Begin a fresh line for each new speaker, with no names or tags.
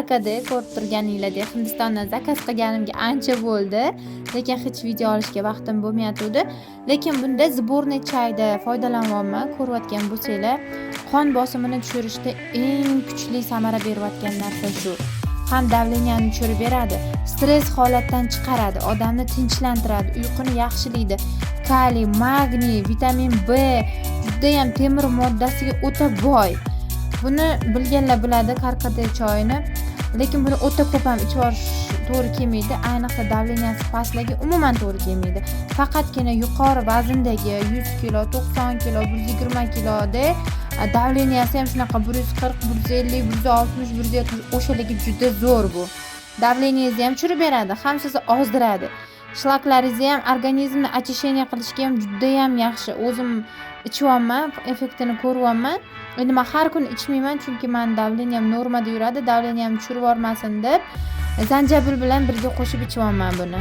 Karkade, ko'rib turganinglardek, Hindistondan zakaz qilganimga ancha bo'ldi, lekin hech video olishga vaqtim bo'lmayotgandi. Lekin bunda сборный chayda foydalanyapman. Ko'rayotgan bo'lsanglar, qon bosimini tushirishda eng kuchli samara berayotgan narsa shu. Ham давления ni tushirib beradi, stress holatdan chiqaradi, odamni tinchlantiradi, uyquni yaxshilaydi. Kaliy, magniy, vitamin B, judayam temir moddasiga o'ta boy. Buni bilganlar biladi karkade choyini, lekin buni o'ta ko'p ham ichib yuborish to'g'ri kelmaydi, ayniqsa давления si pastlarga umuman to'g'ri kelmaydi. Faqatgina yuqori vazndagi, 100 kilo, 90 kilo, 120 kiloda, давления si ham shunaqa 140, 150, 160, 170, o'shalarga juda zo'r bu. Давление ngizni ham tushirib beradi, ham sizni ozdiradi, shlaklaringizni ham, organizmni очищение qilishga ham judayam yaxshi. O'zim ichyapman, effektini ko'ryapman. Endi man har kuni ichmayman, chunki mani давление m normada yuradi, давление mni tushirib yubormasin deb zanjabil bilan birga qo'shib ichyapman buni.